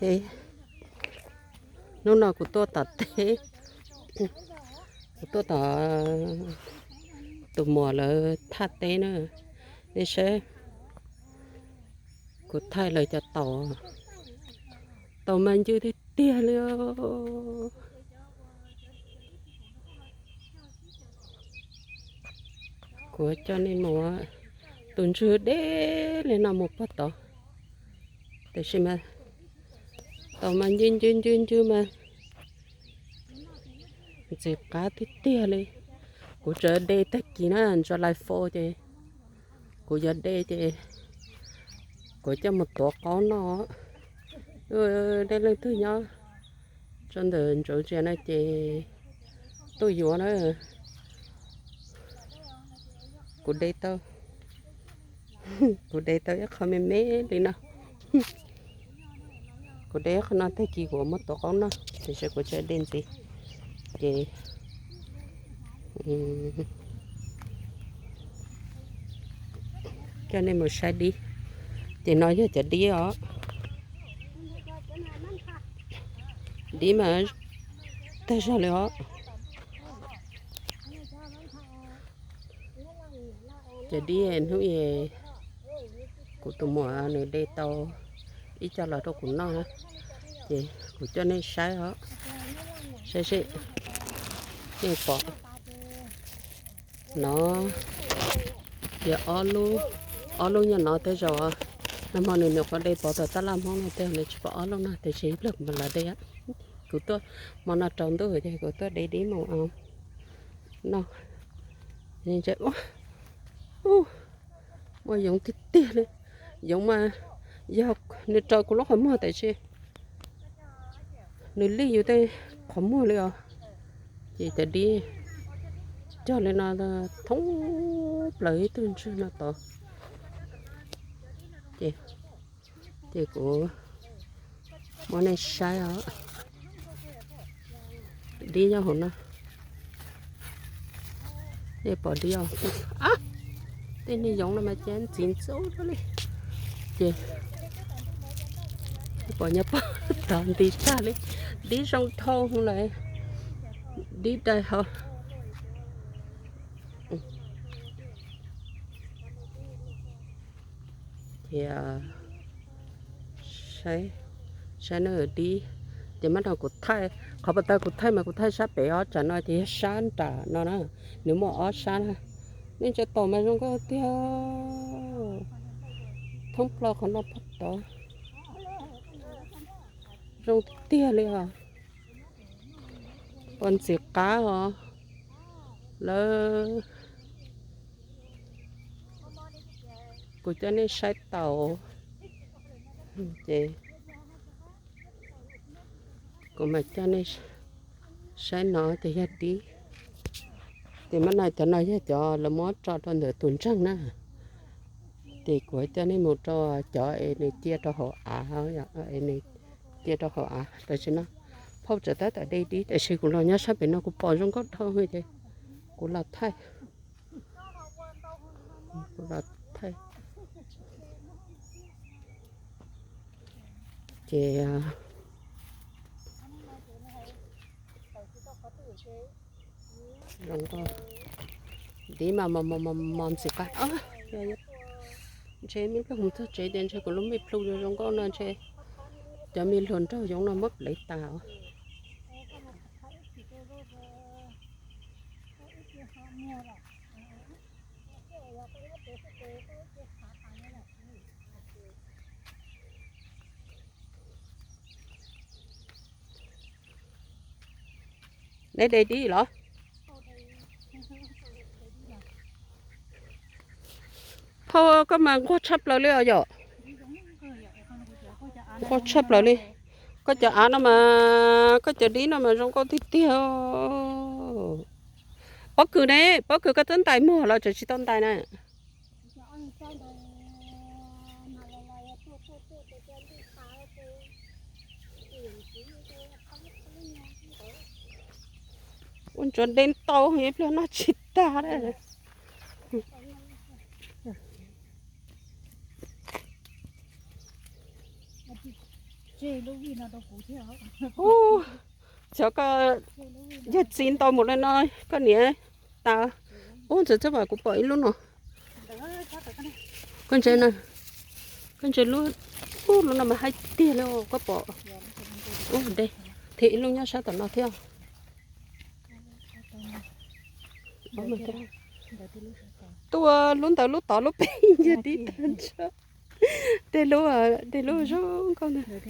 teb. Hnub no kuv tuaj tom teb, kuv tuaj tom tus muam lawv thaj teb na. Nej saib, kuv thaij lawv cov taus, taus mas ncw tiag tiag li. Kuv coj nej mus, tus ntswg deb li no mus pog tod, tiam sis mas taus mas ncw ncw ncw ncw mas ntxim qab tiag tiag li. Kuv tseem de tag kis na, ntsa lais fo ces kuv yuav de ces kuv coj mus tuav qaub noj. Dej leej twg nyob rau ntawm ntsuav ntsia no ces tuaj yuav na. Kuv de tau, kuv de tau ib qho me me li no. Kuv de ib qho no tag kis kuv muab tuav qaub noj, tiam sis kuv tseem de ntxiv. Ces coj nej mus saib dib. Ces no yog cov dib os. Dib mas tag zog li os. Ces dib hnub kuv tus muam nws de tau ib co los rau kuv noj na, ces kuv coj nej saib os, saib seb nej pom. No yog ob lub, ob lub nyob no tej zaum nag hmo nws nyuam qhuav de pov tau tab laj Hmoob no tej nws tsis pom ob lub no, tiam sis ib pliag kuv mam los de. Kuv tuaj hmo no tsaus ntuj ces kuv tuaj de dib mus noj. Muaj yoov tiag tiag li. Yoov mas yog nws raws kuv lub qhov muag tiam sis nws lij yus tej qhov muag li os. Ces cov dib cog li no thoob plaws ib tug ntswg no tod. Ces, ces kuv muab nej saib os. Dib nyob hauv no. Nej pom dib os. Tej niag yoov no mas cas ntxim ntxub li. Ces pom nyob pog tod nti tag li. Dib zoo dhau lawm. Dib dai hau. Ces saib, saib na dib. Ces mam no kuv thaij, qhov pas tag kuv thaij mas kuv thaij sab pem os, tsam no ces yog sab nram no na, nws muaj ob sab na. Nej ntsia taus mas zoo nkauj tiag, thoob plaws qhov no pog tod. Zoo tiag li os. Pom ntxim qab os. Lawv, kuv coj nej saib taus. Ces kuv mam coj nej saib no ces yog dib. Ces mam no cov no yog cov lawv muab tso rau ntawm tus ntseeg na. Ces kuv coj nej mus rau cov es nws cia rau hauv av, es nws cia rau hauv av. Tam sim no phauj tseem tab tom de dib, tiam sis kuv los nyob sab pem no kuv pom zoo nkauj dhau ces kuv los thaij, kuv los thaij. Ces zoo nkauj, dib mas mos mos ntxim qab. Ntshe me pliag mus txog tsev ces ntshe kuv lub me plhu zoo nkauj no ntshe cov me hluas nraug yoov no muab plev tas os. Neb de dib los? Phauj, koj mas nquag tshaj plaws li os yom. Nquag tshaj plaws li. Koj cov av no mas, koj cov dib no mas zoo nkauj tiag tiag. Pob kws ne, pob kws koj twb ntais muag los tseem tsis tau ntais na. Ua ntsuav de ntau ib pliag noj tsis tag. Ub, xyov koj yog txiv ntau mus li no, koj niam tas. Ub, ntxawm txawj vam kuv pom ib lub no. Koj ntse na, koj ntse lub, ub, lub no mas haib tiag li koj pom. Ub, de, thiab ib lub nyob sab tom no thiab. Tuaj lub ntawd lub tod lub pem yog tib tag ntsha. Tej lub, tej lub zoo nkauj ntag.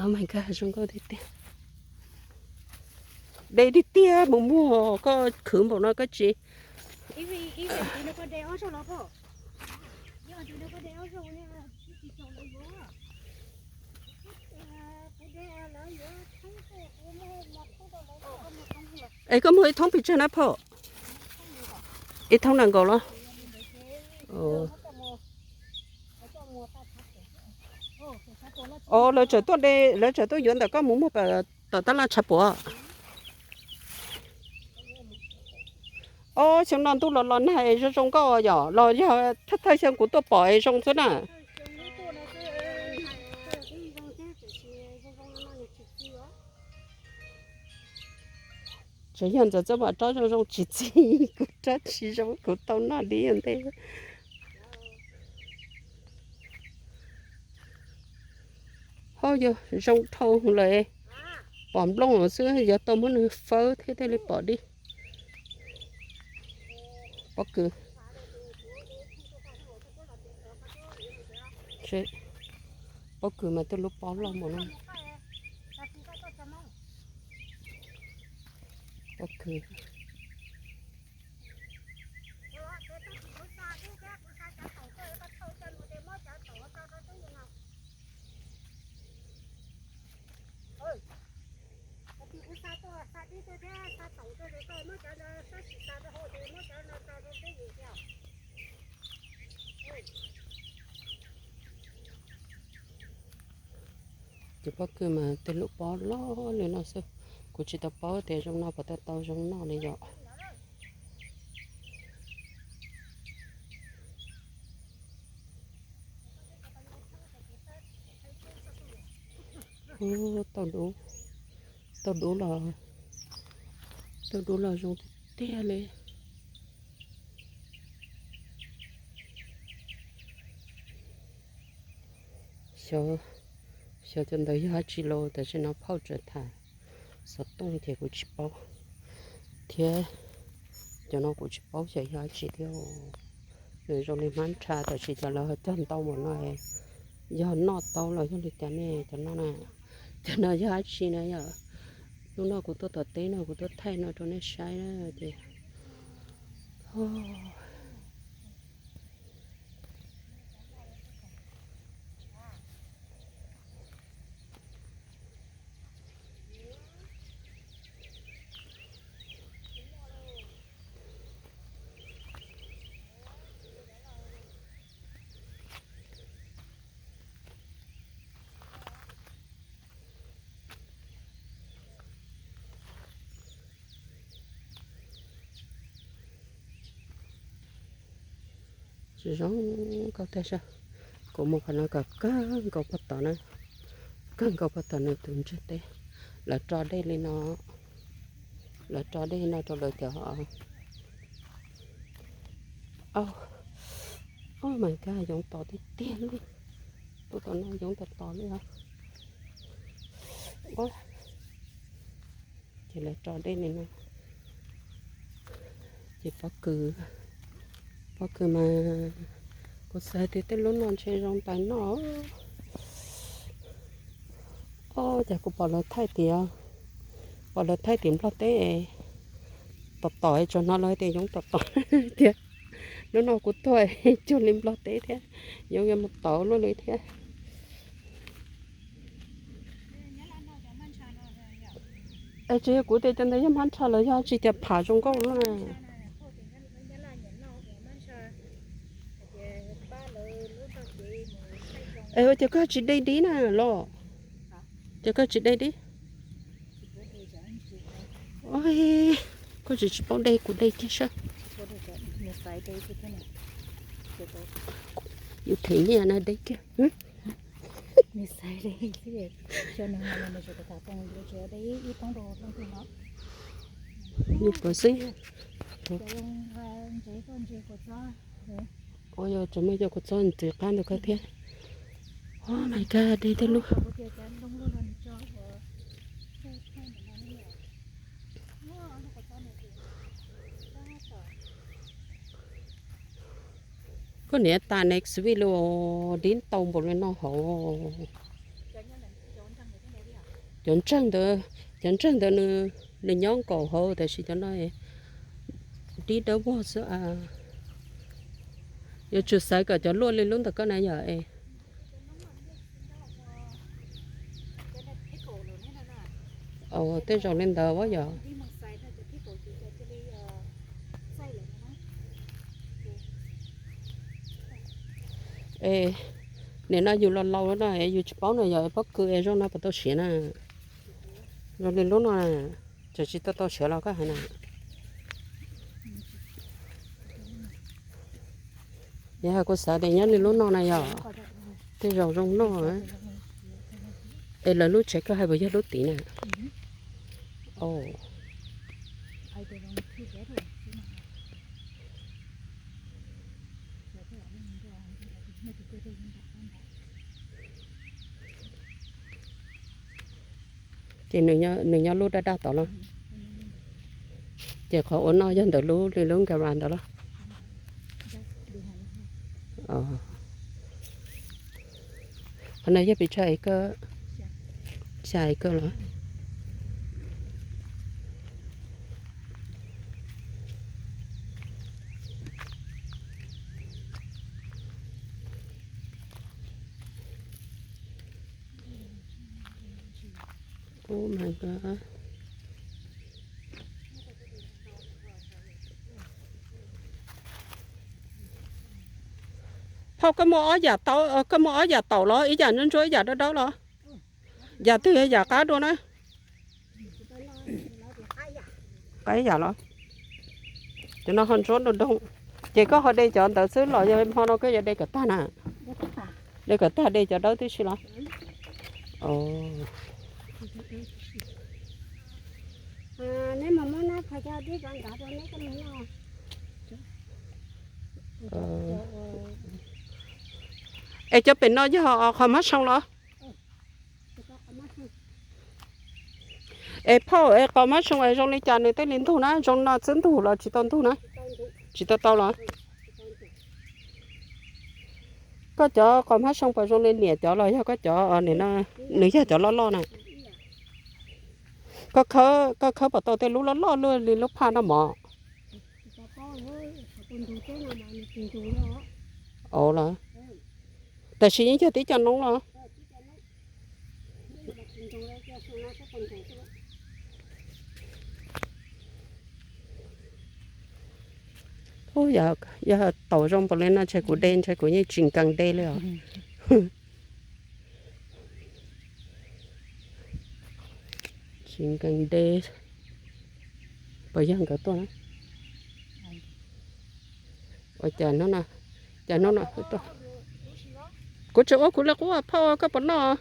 Oh my God, zoo nkauj tiag tiag. De tiag tiag mus muag koj khwv npaum no koj tsis. Es koj muag ib thoob pes tsawg na phauj? Ib thoob nees nkaum los? Os, lawv tseem tuaj de, lawv tseem tuaj yuav ntawm koj mus muag tom tab laj tshav puam. Os, xyoo no ntuj los los nag es zoo zoo nkauj yom, los yog thawj thawj xyoo kuv tuaj pom es zoo xwb na. Tseem yog ntxawm txawj mam rab zoo zoo tsis txi, kuv rab tsis zoo kuv tau noj li ntej. Ho yog zoo dhau lawm, pom nplooj xwb, yog tau muab nws fawb thiab thiaj li pom dib. Pob kws. Pob kws mas tej lub pob loj mus no. Pob kws. Ces pob kws mas tej lub pob loj li no xwb, kuv tsis tau paub tias zoo no puas tau tau zoo noj li yom. Tau dub, tau dub los, tau dub los zoo tiag tiag li. Xyov, xyov cov ntawd yog dab tsi los tam sim no phauj tseem tham xov tooj ces kuv tsis paub thiab. Cov no kuv tsis paub xyov yog dab tsi thiab. Nws zoo li hmab ntsha, tam sim cov lawv cog ntau npaum no, yog noj tau los yog li cas ne cov no na. Cov no yog dab tsi na yom? Hnub no kuv tuaj tom teb no kuv tuaj thaij no rau nej saib na ces. Tsis zoo nkauj tiag sav. Kuv mus qhov no kom kawg nkaus pog tom na, kawg nkaus pog tom nws tus ntseg teb. Lawv tso dej li no, lawv tso dej no rau lawv cov. Oh my God, yoov tom tiag tiag li. Tuaj tom no yoov tom tom li os. Ces lawv tso dej li no. Ces pob kws, pob kws mas kuv xav tias tej lub no ntshe zoo ntawm no. Ob, cas kuv pom lawv thaij tias, pom lawv thaij tias nplog teb tom tom, tsuas hnov lawv tias yoov tom tom tiag. Hnub no kuv tuaj cuag li nplog teb thiab, yoov yuav mus tod luaj li thiab. Es tsis yog kuv tias cov ntawd yog hmab ntsha los yog tsis tias pham zoo nkauj luaj na. Es ua cas koj tsis de dib na los? Cas koj tsis de dib? Koj tsis, tsis paub de, kuv de kiag saib. Yus them nyiaj na de kiag. Nws xaiv de xwb, cov nws hais nws tsum kuv tham koom yuav tsum de ib poob rau leej twg no. Nyuj puav xwb. Ua yog tseem muaj cov kua txob ntxim qab ntawd koj thiab. Oh my god, de tej lub. Koj niam tas next week los dib ntau npaum li no hauv. Cov ntseeg ntawd, cov ntseeg ntawd nws, nws nyob nkaus hauv tab sis cov no dib dawb vog xwb. Yuav tsum xaiv kom cov luaj li lub ntawm koj na yom. Tej zaum li ntawd as yom. Es nim no yus los laus no yus tsis paub no yog pob kws es zoo no puas tau siav na. Zoo li lub no, tseem tsis tau tau siav los koj hais na. Yog hais kuv xav tias nyob li lub no na yog tej zaum zoo noj. Es lawv lub tsev koj hais puas yog lub tid na? Ces nws nyob lub daj daj tod los? Ces qhov ua noj yog ntawm lub li lub garage ntawd los? Qhov no yog pes tsawg acre? Xya acre los? Oh my god. Phauj, koj muaj ob yam taum, koj muaj ob yam taum los? Ib yam ntsuab ntsuab ib yam dawb dawb los? Yam twg yog yam qab dua na? Qab ib yam los? Cov no ho ntsuab doog doog. Ces koj ho de cov ntawd xwb los yog hmo no koj yuav de kom tag na? De kom tag, de cov dawb tib si los? Es cov pem no yog qos mab soo los? Es phauj, es qos mab soo es zoo li cas nws thiaj li ntug na? Zoo no xwb ntug los tsis tau ntug na? Tsis tau tau los? Koj cov qos mab soo puas zoo li niam cov los yog koj cov, nws yog cov loj loj na? Koj khawb puas tau tej lub loj loj luaj li lub phaj no mog? Ua los, tab sis yeej yog tib co noob los? Yog taum zoo npaum li no ntshe kuv de ntshe kuv yeej tsis nkees de li os. Tsis nkees de. Puas yog nkawd tuaj na? Ua cas hnub no, cas hnub no tuaj? Kuv tsis ua kuv li qub phauj, koj puas noj?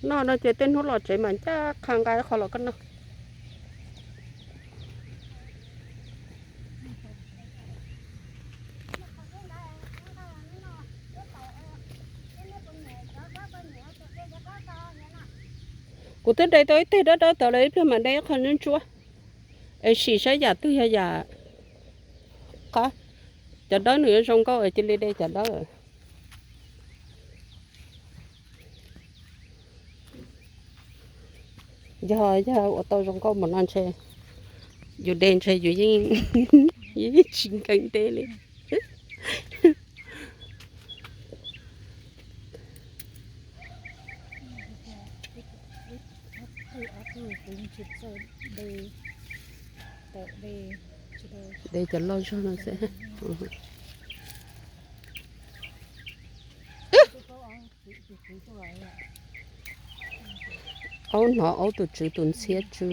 Noj no ces tej hnub los tsev mas ncaj qha nqa qho los koj noj. Kuv twb de tau ib teg dawb dawb tawm lawm, ib pliag mam de ib qho ntsuab ntsuab. Es sim saib yam twg yog yam qab. Cov dawb nws yuav zoo nkauj es cia li de cov dawb. Yog, yog ua tau zoo nkauj npaum no ntshe yus de ntshe yus yeej, yeej tsis nkees de li. De cov loj zog no xwb. Aub hnov aub tus tswv tus ntxhiab tsw.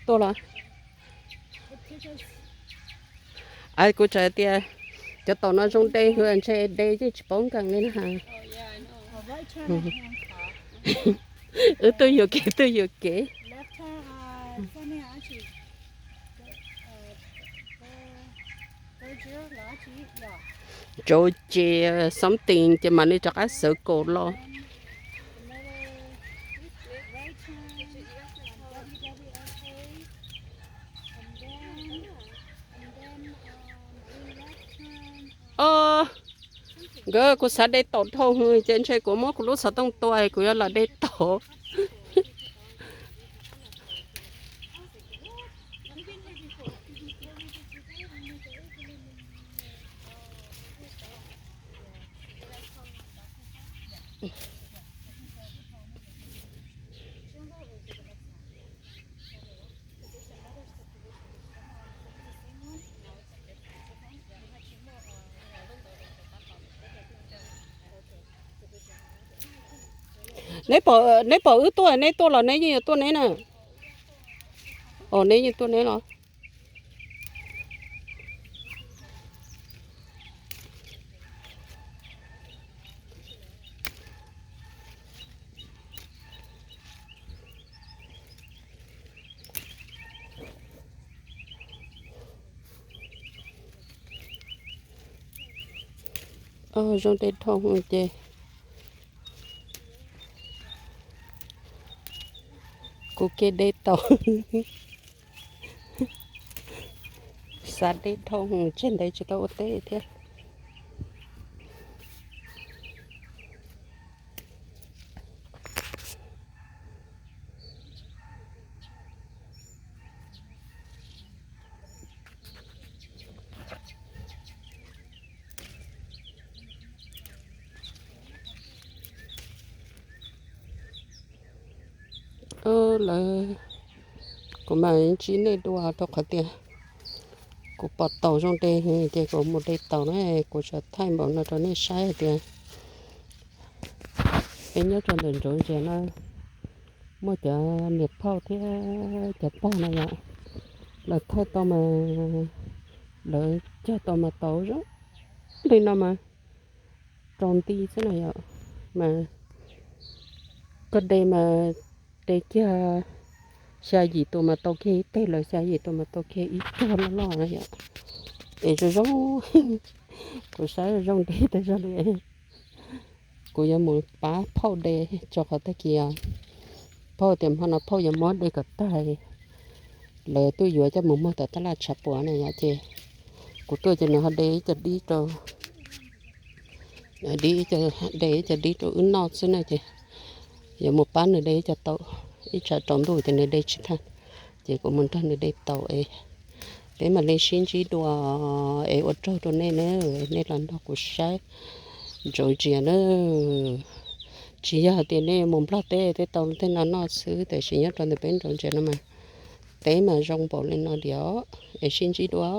Tuaj los? Kuv txawm tias cov taum no zoo de, ntshe de yeej tsis paub nkees li na. Wb tuaj yuam kev, tuaj yuam kev. Georgia something ces mam li rov qab xav kaum los. Nkawd, kuv xav de taum dhau hwv ces ntshe kuv muab kuv lub xov tooj tua kuv yuav los de taum. Neb pom, neb pom wb tuaj, neb tuaj los neb yeej yuav tuaj neb na. Os, neb yeej tuaj neb los. Zoo de dhau ces kuv cia de taum. Xav de dhau tseg ntev tsis tau ua teb thiab. Lawv, kuv mam ntsib nej dua rau qhov tias kuv pom taum zoo de ces kuv mus de taum na, kuv tsuas thaij npaum no rau nej saib hais tias peb nyob rau ntawm Ntsauv Ntses no muaj cov niam phauj thiab cov pog no yom, lawv thaij tau mas, lawv cog tau mas taum zoo li no mas rau nti xwb na yom. Mas koj de mas de kiag xya yim tus mas tau kiag ib teg, lawv xya yim tus mas tau kiag ib teg loj loj na yom. Es zoo zoo, kuv saib zoo de tas zog li. Kuv yuav mus pab phauj de, rau qhov tag kis phauj tias hmo no phauj yuav muab de kom tag, lawv tuaj yuav coj mus muag tom tab laj tshav puam na yom. Ces kuv tuaj ces nws ho de ib co dib rau, de ib co dib rau wb noj xwb na. Ces yuav mus pab nws de ib co taum, ib tsam tsaus ntuj ces nws de tsis tag, ces kuv mus nrog nws de taum es peb mam li sib ntsib dua es ua tsaug rau nej na, nej los nrog kuv saib Ntsauv Ntses na. Tsis yog hais tias nej mus Nplog teb tej tau tej no noj xwb, tiam sis nyob rau ntawm peb Ntsauv Ntses no mas teb mas zoo npaum li no tiag, es sib ntsib dua.